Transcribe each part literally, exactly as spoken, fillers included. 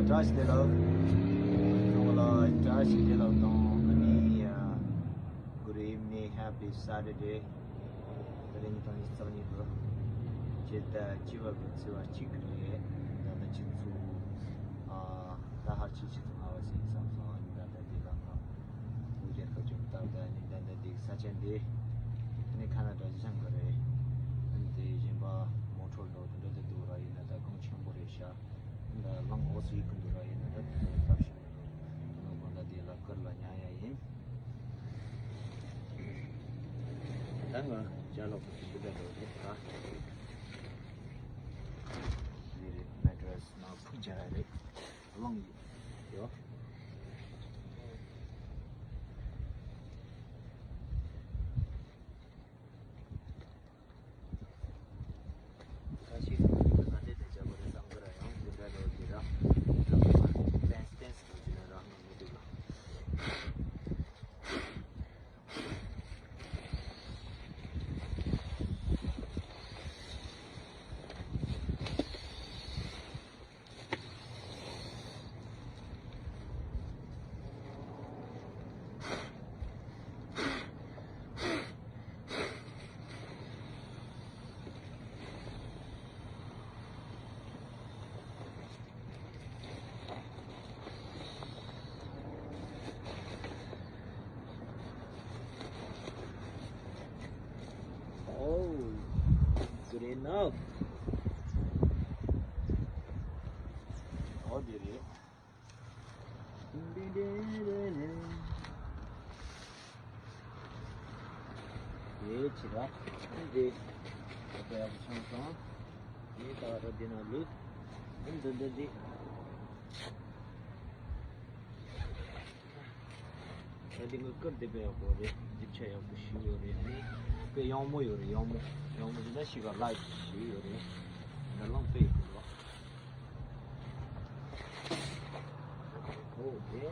བཀྲ་ཤིས་བདེ་ལེགས། ཚང་མ་ལ་བཀྲ་ཤིས་བདེ་ལེགས་དང་ཨ་ནི། Good evening, happy Saturday. དེ་རིང་ཉིན་གྲངས་ཉི་ཤུ་རྩ་གཉིས་པ། ཕྱི་ཟླ་བཅུ་པ་གི་ཚེས་པ་གཅིག་རེད། ད་ལྟ་ཆུ་ཚོད་ཨ་ད་ཧར་ཆུ་ཆུ་ཚོད་ལྔ་པ་ཟིན་སོང་། ཨ་ནི་ད་ལྟ་འདི་ལ་ང་བོད་རྒྱལ་ཁབ་ཅིག་ལྟར་ད་ནི་ད་ལྟ་འདི་ས་ཆ་འདི་ནི་ཁ་ན་ཌ་ཅང་གི་རེད། ཨ་ནི་དེ་བཞིན་པ་མོ་ཊ་ལོ་དེ་འདྲ་དེ་འདུག་ར། ཡིན་ན་ད་གངས་ཆེན་པོ་རེད་ཤག་ད་ལམ་འོག་སུ་ཡིག་གི་འདུག་ར། ཡིན་ན་ད་དེ་ཚོ་ཐབས་ཤེས་མི་འདུག་དེ་ནོ་གོང་ད་དེ་ལ་ཀིར་ལ་ཉལ་ཡ་ཡིན། ད་ང་ཅ་ལག་ཁོ་ཚོ་འདི་འདྲ་འགྲོ་རེད་ད། འདི་རེད། མེ་ཊ་རེ་སི་ནང་ཕུག་རྒྱག་ཡ་རེད། གླང་ཡོད། ཁ་ཤས་ཀྱིས་ག་འདྲས་དེ་བྱ་དགོས་རེད་བསམ་གི་ར། ཡང་འདི་འདྲ་འགྲོ་གི་ར། ཏན་ཏན་སུ་ཅི་ན་རང་ངོ་མི་འདུག་ལ། Oh, good enough. Oh, did it. ཡེ་ཆི་ར། འདི་འདི་ཡག་པོ་བྱུང་སོང་། ངས་ད་བར་འདི་ན་ལུས། འདི་འདི་འདི། ད་འདི་ངའི་ཀིར་འདི་དཔེ་ཡག་པོ་རེད། རྒྱུ་ཆ་ཡག་པོ་ཞིག་ཡོད་རེད། ཨ་ནི་དཔེ་ཡང་མོ་ཡོད་རེད། ཡང་མོ་ཡང་མོ་ཟེར་ན་ཤི་ག་ལ་ཞིག་ཡོད་རེད། ད་ལོང་དཔེ་ཡག་པོ་འདུག་ཨོ་དེ།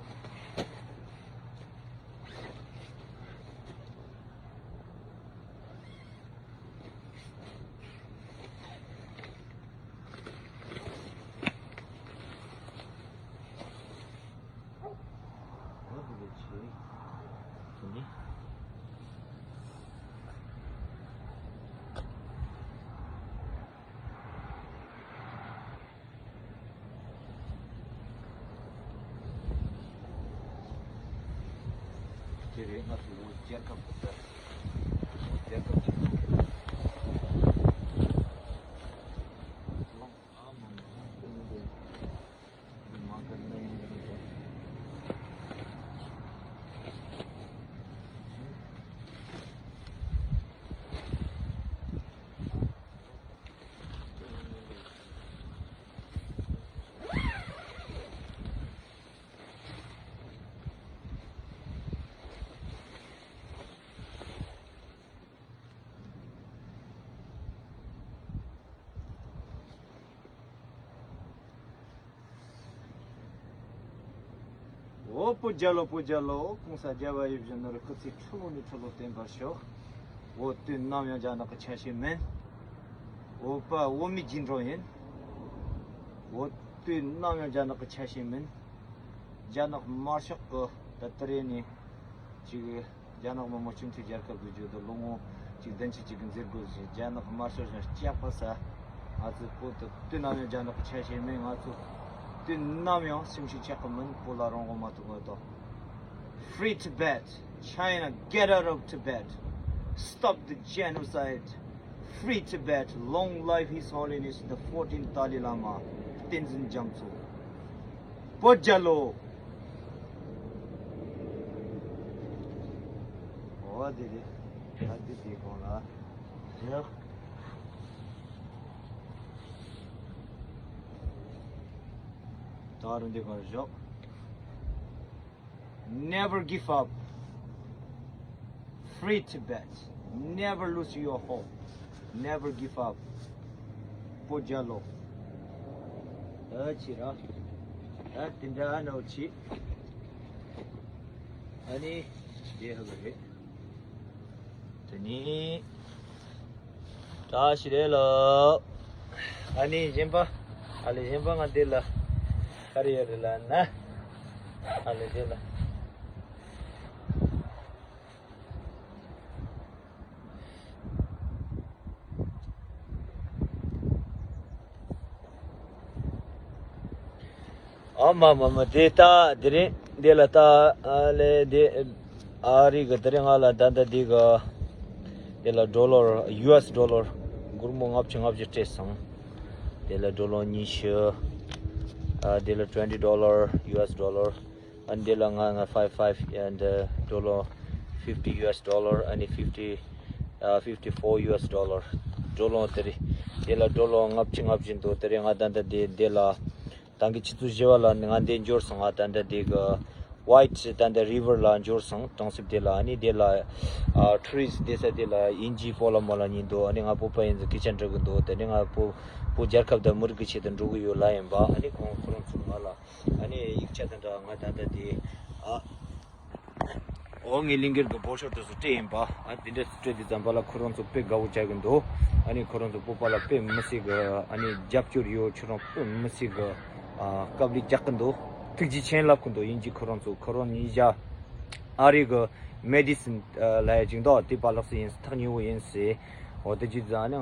དེ་རེད། ང་ཚོ་བོད་རྒྱལ་ཁབ་ཀྱི་རྒྱལ་ཁབ་ཀྱི་ལོང་ཨ་མ་མ། འོ་བོད་རྒྱལ་ལོ། བོད་རྒྱལ་ལོ། གོང་ས་རྒྱལ་བ་ཡིད་བཞིན་ནོར་བུའི་སྐུ་ཚེ་ཁྲི་ལོ་ནས་ཁྲི་ལོ་བརྟན་པར་ཤོག་འོ་དུས་ནམ་ཡང་རྒྱ་ནག་གི་ཆ་ཤས་མིན། འོ་པ་འོ་མའི་རྒྱུན་འགྲོ་ཡིན། འོ་དུས་ནམ་ཡང་རྒྱ་ནག་གི་ཆ་ཤས་མིན། རྒྱ་ནག་དམར་ཤོག་གི་ད་ལྟ་རེ་ནས་ཅིག་རྒྱ་ནག་མི་དམངས་སྤྱི་མཐུན་རྒྱལ་ཁབ་ཀྱི་བརྗོད་དུ་ལོ་ངོ་གཅིག་བདུན་ཅུ་གཅིག་གི་མཛད་སྒོ་བཞིན་རྒྱ་ནག་དམར་ཤོག་གཞུང་སྐྱག་པ་ཟ། ང་ཚོ་བོད་དུ་དུས་ནམ་ཡང་རྒྱ་ནག་གི་ཆ་ཤས་མེད། ང་ཚོ་དུས་ནམ་ཡང་སེམས་ཤུགས་ཆག་གི་མིན། བོད་ལ་རང་དབང་མ་ཐོབ་གོང་དུ། Free Tibet! China, get out of Tibet! Stop the genocide! Free Tibet! Long live His Holiness the fourteenth Dalai Lama! བསྟན་འཛིན་རྒྱ་མཚོ། བོད་རྒྱལ་ལོ། འོ་དེ་རེད། ད་དེ་དེ་གོང་ལ་རེད། ད་རུང་དེ་གོང་ལ་ཞོག Never give up. Free Tibet. Never lose your hope. Never give up. བོད་རྒྱལ་ལོ། ཨ་ཅི་ར། ད་དེ་འདྲ་ནོ་ཅི། ཨ་ནི་དེ་ཧ་གི་རེད། དེ་ནི་བཀྲ་ཤིས་བདེ་ལེགས། ཨ་ནི་གཞན་པ། ཨ་ལེ་གཞན་པ་ང་འདི་ལ། ཨ་རི་ཡ་རི་ལ་ན། ཨ་ལེ་དེ་ལ། ཨ་མ་མ་མ་དེ་ལྟ་དེ་རིང་དེ་ལ་ལྟ། ཨ་ལེ་དེ་ཨ་རི་གི་དེ་རིང་ང་ལ་ད་ལྟ་དེ་གི་དེ་ལ་ཌོ་ལར་ཡུ་ཨེས་ཌོ་ལར་སྒོར་མོ་ལྔ་བཅུ་ལྔ་བཅུ་སྤྲད་སོང་། དེ་ལ་ཌོ་ལར་ཉི་ཤུ། ཨ་དེ་ལ་twenty dollar U S dollar། ཨ་འདི་ལ་ང་ང་five five and dollar fifty U S dollar ཨ་ནི་fifty uh fifty four U S dollar ཌོ་ལར་དེ་རེད། དེ་ལ་ཌོ་ལར་ལྔ་བཅུ་ལྔ་བཅུ་འདུག་དེ་རེད། ང་ད་ལྟ་དེ་དེ་ལ་ད་གི་ཆུ་ཚོད་བཞི་པ་ལ་ང་འདི་འབྱོར་སོང་། ང་ད་ལྟ་དེ་གི་White ད་ལྟ་River ལ་འབྱོར་སོང་། གྲོང་གསེབ་དེ་ལ། ཨ་ནི་དེ་ལ་ཨ་ཊུ་རི་སི་ཊི་དེ་ས་དེ་ལ་དབྱིན་ཇིའི་སྤོ་ལགས་མོ་ལགས་གཉིས་འདུག་ཨ་ནི་ང་བོད་པ་ཡིན་ཙང་སྐད་ཆ་འདྲི་གི་འདུག་དེ་ནི་ང་བོད་བོད་རྒྱལ་ཁབ་དང་མི་རིགས་ཀྱི་ཆེད་དུ་འགྲོ་གི་ཡོད་ལབ་ཡིན་པ། ཨ་ནི་ཁོང་ཁོ་རང་ཚོ་ང་ལ་ཨ་ནི་ཡིག་ཆ་དང་འདྲ་ང་ད་ལྟ་དེ་ཨ་འོ་ངའི་གླིང་སྒེར་གྱི་བོ་ཤོ་དེ་ཚོ་སྤྲད་ཡིན་པ། ཨ་དེ་འདྲ་སྤྲད་དུས་ཙམ་པ་ལ་ཁོ་རང་ཚོ་དཔེ་དགའ་བོ་བྱ་གི་འདུག་ཨ་ནི་ཁོ་རང་ཚོ་བོད་པ་ལ་དཔེ་མི་སྲིད་གི་ཨ་ནི་རྒྱབ་སྐྱོར་ཡོད། ཁྱོད་རང་དཔེ་མི་སྲིད་གི་ཨ་དཀའ་ལས་རྒྱག་གི་འདུག་ཐུགས་རྗེ་ཆེ་ལབ་གི་འདུག་དབྱིན་ཇི་ཁོ་རང་ཚོ། ཁོ་རང་ཉིད་ཀྱང་ཨ་རི་གི་མེ་ཌི་སིན་ལ་ཡ་ཅིག་འདུག་དེ་པ་ལགས་སུ་ཡིན་ཐག་ཉེ་བོ་ཡིན་ཟེར། འོ་དེ་ཅི་ཙང་ཨ་ནི།